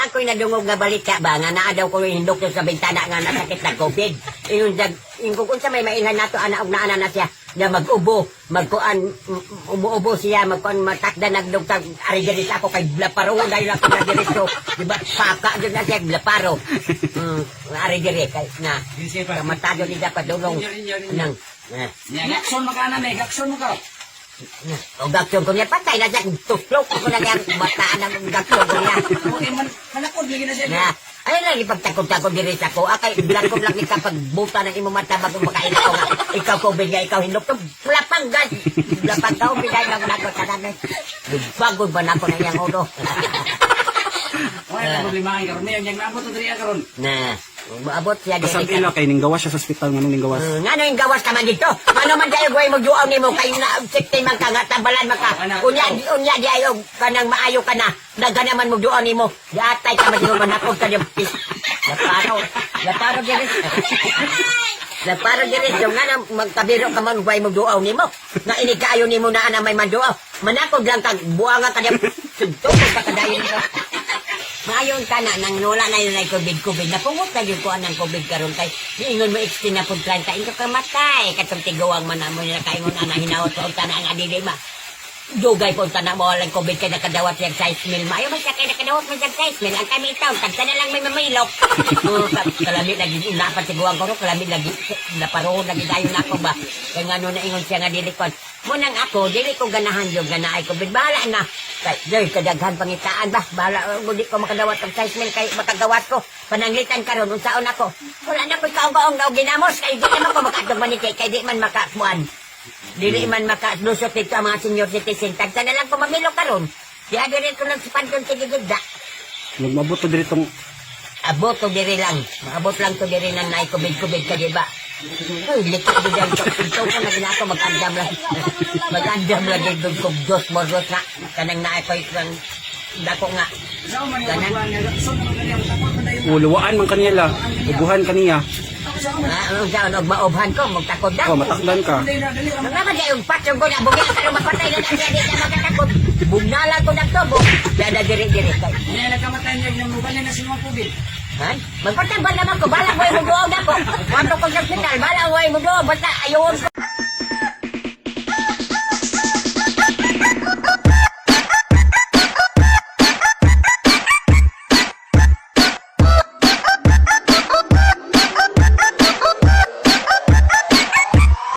Ako'y nadungog nga balita ba nga naa daw ko hindok sa bintana nga nasakit na COVID. Ingon jag ingon kung sa may mailhan nato ana og naana na siya na mag-ubo, magkuan, umuubo siya, magkuan, matakda nagdugtag ari diri sa ako kay blaparo dahil ako na diretso, di ba? Paka jud na siya blaparo. Ari diri kay na kamatado ni dapat dulong nang eh. Nya gakson maka na may gakson mo ka. O gaksyon ko niya, patay na siya, tuslok ko na niya, bataan ang gaksyon ko niya. Okay man manakod lagi na siya. Na, ayun lang ipagtakot-takot diri sa ko. Akay, bilang ko lang ikaw pagbuta ng imong mata bago makain ako nga. Ikaw ko bigla, ikaw hinlok to. Lapang gas. Lapang ka, bigay lang nako tanan. Bagod ba nako na iyang ulo? Wala na problema ay karon. Mayon yang naabot to diri karon. Na, maabot siya diri. Pasag ila kay ning gawas siya sa ospital, nganong ning gawas? Ngano yung gawas ka man dito? Ngano man dayo guay magduaw nimo kay na 60 man ka nga tambalan man ka. Unya unya di ayo kanang maayo ka na. Daghan naman mo duaw nimo. Giatay ka man siguro manakog ka diyan. Laparo, laparo diri. Laparo diri so nga magkabiro ka man guay magduaw nimo. Nga ini kaayo nimo na ana may manduaw. Manakog lang kag buanga ka diyan. Sugtog ka kadayon nimo. Maayon ka na, nang wala na yun ay COVID-COVID. Napungot na yun ko anang COVID karon kay niingon mo 16 na pud 30. Ingo ka matay. Katong tiguang man mo nila kaingon ana hinawat pa unta na ang adili ba. Dugay po unta na mo walang COVID kay nakadawat siyang size mil. Maayo man siya kay nakadawat man siyang size mil. Ang kami itaw, tagsa na lang may mamilok. Oh, kalami lagi una pa tiguang ko ro, kalami lagi naparoon lagi dayon ako ba. Kay ngano na ingon siya nga dili kon. Munang ako, dili ko ganahan yung ganaay COVID. Bahala na. Kay, Joy, kadaghan pangitaan ba? Bahala, di ko makadawat og size mil kay makagawat ko. Pananglitan karon unsaon ako? Wala na ko'y kaong-kaong na og ginamos kay di naman ko makaadtog maniki kay di man makakuan. Dili man makalusot dito ang mga senior citizen. Tagsa na lang ko mamilo karon. Di diri ko nagsipandon sige gigda. Nagmabot to diri tong Abot to diri lang. Maabot lang to diri nang naay kubig-kubig ka, di ba? Uy, likod di dyan. Ito ko na ginako, mag-andam lang. Mag-andam lang din doon kong Diyos mordos nga. Kanang naay ko isang dako nga. Sao man Ganan. yung kuan nga gakson man kaniya takot man dayon. Uluwaan man kaniya la. Ubuhan kaniya. Ah, ang saan, og maobhan ko, magtakod na. Oh, matakdan ka. Dili na dili ra. Mga ba yung patsong ko na, bugya ka nung mapatay na siya, di na makatakot. Bugnala ko ng tubo. Dada diri-diri kay. Nya nakamatay niya nang mubalay na siya COVID. Ha? Magpatambal naman ko, balang mo yung muduaw na ko. Wato ko sa ospital, balang mo yung muduaw, basta ayaw ko.